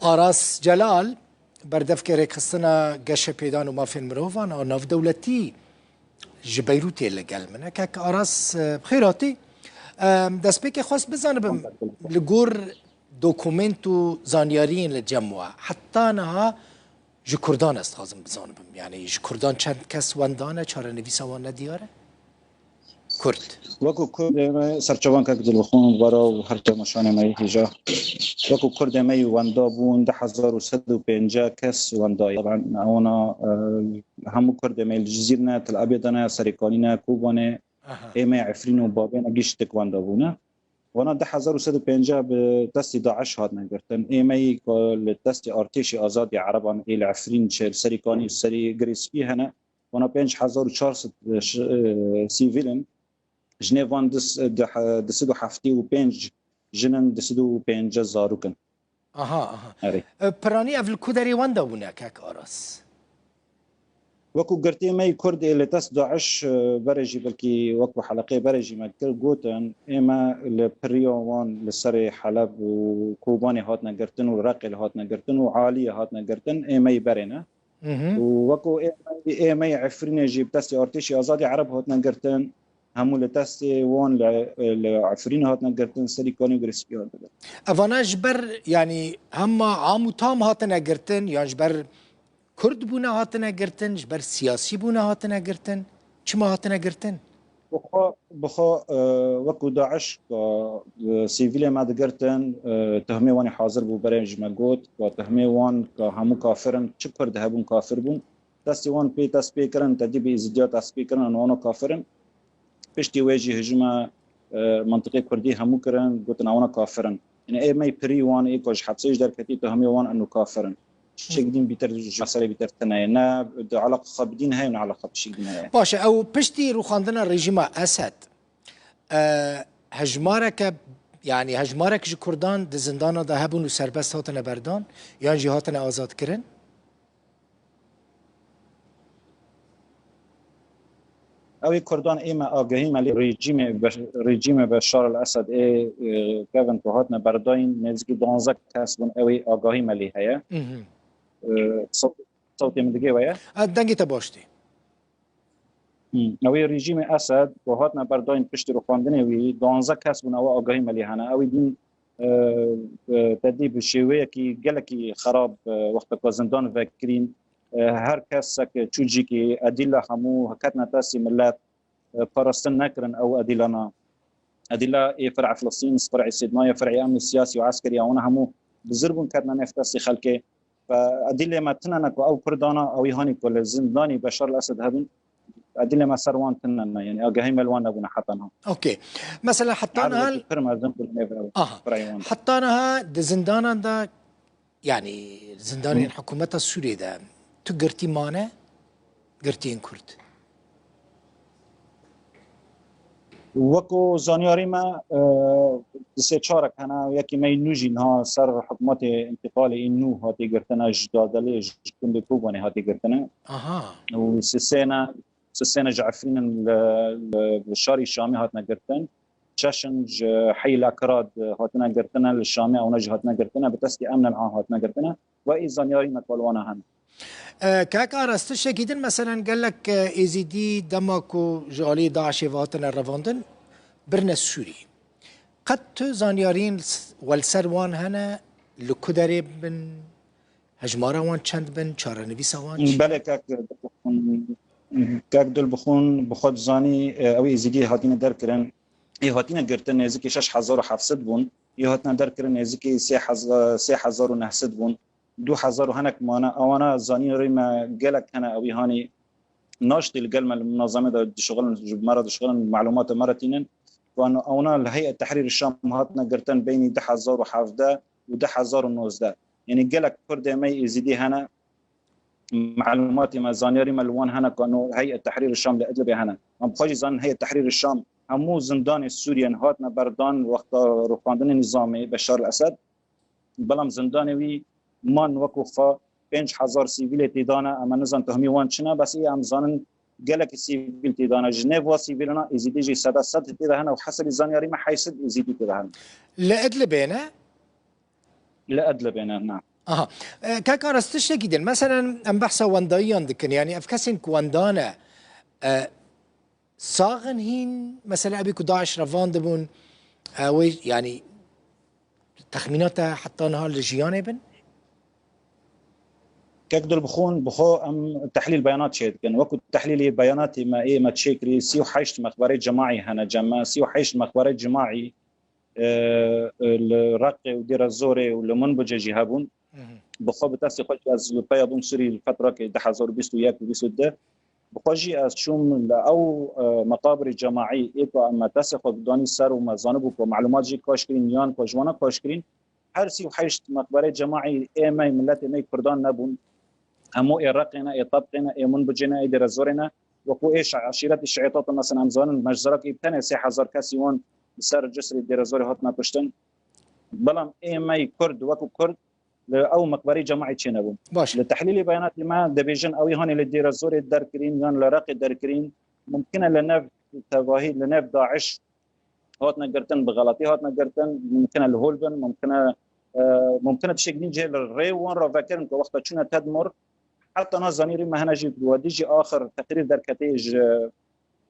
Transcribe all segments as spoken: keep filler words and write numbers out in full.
Aras Celal, berdevkê rêkxistina geşepêdan û mafên mirovan a navdewletî ji Beyrûtê li gel min e. Kek Aras, e, bi xêr hatî. Em, destpêkê xwest bizanibim, li gor dokument û zanyariyên li cem we, heta niha ji Kurdan ez dixwazim bizanibim. Yani ji Kurdan çend kes wenda ne, çarenivîsa wan ne diyar e? Kurd. Wekî Kurdê me, serçavan kek Dilbixwîn Bara û her temaşanê me yê hêja. Wekî Kurdê me yî wenda bûn, du hezar û sed û pêncî kes wenda ye. Taban, ewna, e, hemû Kurdê me li Cizîr ne, Tel Abyad ne, Serêkanî ne, Kobanê, Aha. Ê me Efrîn û Babê ne, giştik wenda bûne. Wana du hezar û sed û pêncî bi destê DAIŞ hatine girtin. Ê me yî ku li destê artêşê azadî Ereban ê li Efrîn, li Serêkanî, Serê Girê Spî hene. Wana pênc hezar û çar sed, e, ş-, e, sivîl in. Ji nêv wan du s-, du he-, du sed û heftê û pênc jin in, du sed û pêncî zarok in. Aha, aha. Erê. E, piranî ev li ku derê wenda bûne, kek Aras? Wekî girtiyê me yî Kurd ê li dest DAIŞ, e, berê jî belkî wekî heleqeyê berê jî me kir, gotin, ê me li piriya wan li serê Heleb û Kobanê hatine girtin û Reqê li hatine girtin û Aliyê hatine girtin, ê me yî berê ne. Mhm. Û wekî ê me, ê me yî Efrînê jî bi destê artêşî azadî Ereb hatine girtin, hemû li destê wan li, li Efrînê hatine girtin, Serîkanî û Girê Spî hatine girtin. Evana ji ber, yanî hema am û tam hatine girtin, yan ji ber Kurd bûne hatine girtin, ji ber siyasî bûne hatine girtin? Çima hatine girtin? Bi xwe, bi xwe, e, wekî DAIŞ ka, e, sivîlê me digirtin, e, tuhmê wan ê hazir bû, berê ji me got, ka tuhmê wan ka hemû kafir in, çi Kurd hebûn kafir bûn. Destê wan pê dest pê kirin, tedî bi Êzidiya dest pê kirin, û wana kafir in. Piştî wê jî hijûma, e, mintiqê Kurdî hemû kirin, gotin, "Ewana kafir in." Yanî ê me yî pirî wan ê ku ji hepsê jî derketî, tuhmê wan eno kafir in. Tiştek din bîtir ji meselê bîtir tune ye. Ne di eleqa xwe bi dîn heye, ne eleqa bi tiştek din heye. Baş e, ew piştî rûxandina rejîma Esed, e, hejmareke, yanî hejmarek ji Kurdan di zindana de hebûn û serbest hatine berdan, yan jî hatine azadkirin? Ew ê Kurdan ê me agahî me lê rejîmê Beş-, rejîmê Beşar el Esed ê, e, kevin ku hatine berdayîn nêzîkî duwazdeh kes bûn, ew ê agahî me lê heye. Mhm. E, sewt-, sewtê min digê we ye? E, dengê te baş tê. Hmm. Ew ê rejîmê Esed ku hatine berdayîn piştî rûxandinê wî, duwazdeh kes bûn, ew agahî me lê hene. Ew ê din e, e, te dî bi şêweyekî gelekî xerab, e, wexta ku zindan vekirîn, e, her kesek çû cîkê, edîla hemû ketine destê milet, e, parastin nekirin ew edîlana. Edîla ê ferê Filistîn, ferê Sêdnayê, ferê emnê siyasî û eskerî, ewna hemû bizir bûn, ketine nêv destê xelkê. Ve edîlê me tune ne ku ew Kurdana, ew hanî ku li zindanî Beşar el Esed hebin, edîlê me ser wan tune ne, yanî agahî me li wan nebûne heta niha. Okey. Mesela heta niha Erdekî pir mezin ku li nêv ew Aha. Fireywan. Heta niha di zindanan de, yanî zindanên Hı. hikûmeta Sûriyê de tu girtî mane, girtiyên Kurd? Weko zanyarî me, e, di sê çarek hene, yekî me yî nû jî niha ser hikûmetê întîqalê ê nû hatî girtine, ji Dadelê, ji gundê Kobanê hatî girtine. Aha. Û sisêne, sisêne ji Efrînin li, li, li şarî Şamê hatine girtin. Çeşin ji Heyl Akrad hatine girtine, li Şamê ewna jî hatine girtine, bi destê emnel am hatine girtine. Ve ê zanyarî me li wana hene. E, kak Aras, tiştekî din, meselen gelek, e, Êzîdî dema ku ji alî DAIŞê ve hatine revandin, birine Sûrî. Qet tu zanyariyên s-, we li ser wan hene, li ku derê bin, hejmara wan çend bin, çarenivîsa wan çi? Belê kak, kak Dilbixwîn, bi xwe dizanî, e, ew Êzîdî hatine derkirin, ê hatine girtin nêzîkî şeş hezar û heft sed bûn, ê hatine derkirin nêzîkî sê hezar, sê hezar û neh sed bûn. Du hezar û hinek mane. Ewana zanînê rê me gelek hene, ewî hanî naştê li gel me li munazeme de dişixilin, ji me re dişixilin, malûmatê me re tînin. Wan ewna li Heyet Tehrîr Şam hatine girtin beynî du hezar û hevdeh û du hezar û nozdeh. Yanî gelek Kurdê me yê Êzîdî hene, malûmatê me, zanyarî me li wan hene ku no Heyet Tehrîr Şam li Idlibê hene. Em bi xwe jî zanin Heyet Tehrîr Şam hemû zindanê Sûriyen hatine berdan wexta rûxandinê nîzamê Beşar el Esed. Belam zindanê wî man wekû xwe pênc hezar sivîlê tê de ne, em nizan tuhmî wan çi ne, bes ê em zanin gelekî sivîl tê de ne. Ji nêv wa sivîlana Êzîdî jî seda sed tê de hene û hesabî zanyarî me heyşt sed Êzîdî tê de hene. Li Idlibê ne? Li Idlibê ne, na. Aha. E, kek Aras, tiştekî din. Meselen, em behsa wendayiyan dikin. Yani, ev kesên ku wendane, e, sax in hîn, mesela, evî ku DAIŞ revandibûn, e, wê, yani, texmîna te heta niha li jiyanê bin? Kek Dilbixwîn, bi xwe em tehlîl beyanat çêdikin. Wekû tehlîlê beyanatê me ê me çêkirî, sî û heşt mexberê cemaî hene cem me, sî û heşt mexberê cemaî, e, e, li Reqê û Dêra Zorê û li Minbicê jî hebûn. Bi xwe bi destê xwe jî ez li peya bûm Sûrî li fetrakê du hezar û bîst û yek û bîst û du. Bi xwe jî ez çûm li ew, e, meqabirê cemaî ê ku em me destê xwe danî ser û me zanibû ku melûmat jî kaş kirîn yan ku ji wana kaş kirîn. Her sî û heşt meqberê cemaî ê me, miletê me yê Kurdan nebûn. Hemû ê Reqê ne, ê Tebqê ne, ê Minbicê ne, ê Dêra Zorê ne. Wekû ê şi-, eşîretê Şiî hatin, mesela em zanin, Mejzerakê bi tenê sê hezar kesî wan li ser Cisrê Dêra Zorê hatine kuştin. Belam ê me yê Kurd, wekû Kurd, li ew meqberê cemaî çênebûn. Baş. Li tehlîlê beyanatê me dibêjin, ew hanê li Dêra Zorê derkirîn yan li Reqê derkirîn, mumkin e li nev tevahî, li nev DAIŞ hatine girtin, bi xeletî hatine girtin, mumkin e li hol bin, mumkin e, e, mumkin e tiştek din cihê li rê wan re vekirin ku wexta çûne Tedmur, heta niha zanîrî me hene jî, wadî jî axir teqrîr derketî ji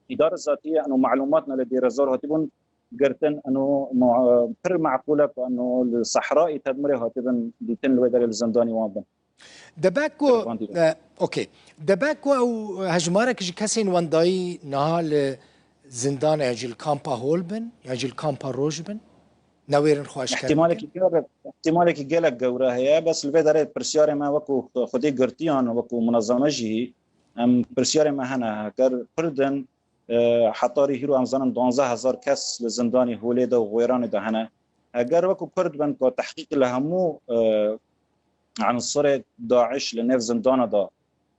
îdare zatî ye, eno melûmat ne li Dêra Zor hatibûn girtin, eno ma-, pir meqûl e ku eno li sehrayê Tedmurê hatibin dîtin, li wê derê li zindanî wan bin. Debe ku, Telefon dî. E, okey. Debe ku ew hejmarek ji kesên wendayî niha li zindan e, yan jî li kampa hol bin, yan jî li kampa roj bin? Newêrin xwe eşkere bikin? Îhtimalekî gelek, îhtimalekî gelek gewre heye, bes li vê derê pirsyarê me wekû xwedê girtiyan, wekû munezeme jî hî, em pirsyarê me hene, heger Kurd in, e, hetarî hîro em zanin duwazdeh hezar kes li zindanê holê de û Xwêranê de hene. Heger wekû Kurd bin ku tehqîq li hemû, e, عنصرê داعش li nêv zindana de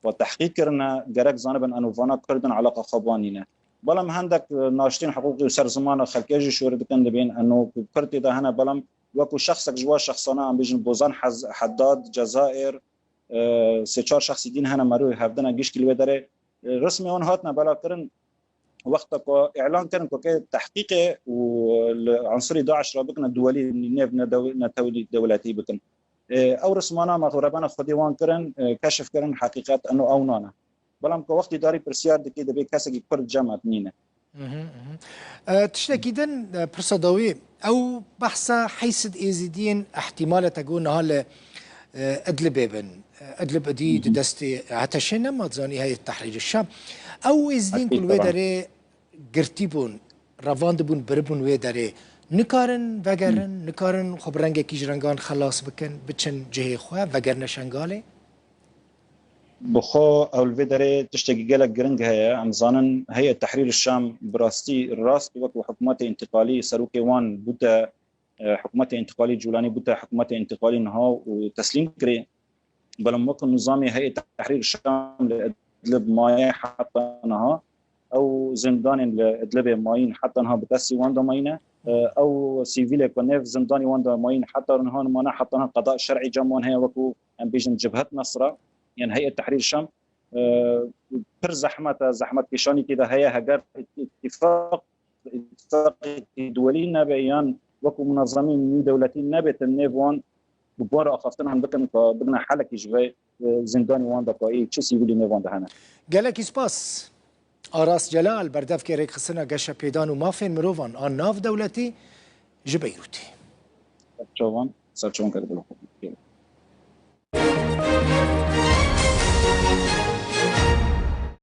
ve tehqîq kirine, gerek zanibin eno vana Kurd in, eleqa xwe bi wan nîne. Belam hendek, e, naştên hiqûqî û ser zimana xelkê jî şûr dikin, dibên eno ku Kurd tê de hene, belam wekû şexsek ji wan şexsana, em bêjin Bozan Hez-, Heddad, Cezayir, e, sê çar şexsî din hene, merivê hevdine gişkî li wê derê. E, rismê wan hatine belakirin, wexta ku îlan kirin ku ke tehqîqê û li عنصرê داعش re bikine duwelî nêv nedew-, netewlî dewletî bikin. E, ew rismana me rebena xwedê wan kirin, e, keşif kirin, heqîqet eno ew nane. Belam ku wextî darî pirsyar dikî, dibê kesekî Kurd cem e, nîne. Mhm, mhm. E, tiştekî din, e, pirsa dawî, ew behsa heyşt êzidiyên ihtimale te got niha li, e, Idlibê bin. E, Idlib idî di destê HTŞê nema, zanî Heyet Tehrîr Şam. Ew êzidiyên ku li wê derê girtî bûn, revandibûn, biribûn wê derê, nikarin vegerin, nikarin xwe bi rengekî ji rengan xelas bikin, biçin cihê xwe, vegerine Şengalê? Bi xwe ew li vê derê tiştekî gelek giring heye. Em zanin Heyet Tehrîr Şam bi rastî rast wekû hikûmetê întîqalî serokê wan bûte, e, hikûmetê întîqalî Cûlanî bûte hikûmetê întîqalî niha û teslîm kirê. Belam wekû nizamê Heyet Tehrîr Şam li Idlib maye heta niha. Ew zindanên li Idlibê mayîn heta niha bi destî wan de mayîne. E, ew sivîlê ku nêv zindanî wan de mayîn heta niha mane, heta niha qeda şer'î cem wan heye, wekû em bêjin Cibhet Nesra, yan Heyet Tehrîr Şam. E, pir zehmet e, zehmetkêşanî tê de heye, heger îtîfaq, îtîfaqekî duwelî nebe yan wekû munezemî nî dewletî nebêtin nêv wan, bi wan re axaftin hûn bikin ku bigine helekî ji vê, e, zindanî wan de ku ê çi sivîlî nêv wan de hene. Gelekî spas. Aras Celal, berdevkê rêkxistina geşepêdan û mafên mirovan a navdewletî ji Beyrûtê. Serçavan, serçavan kek Dilbixwîn.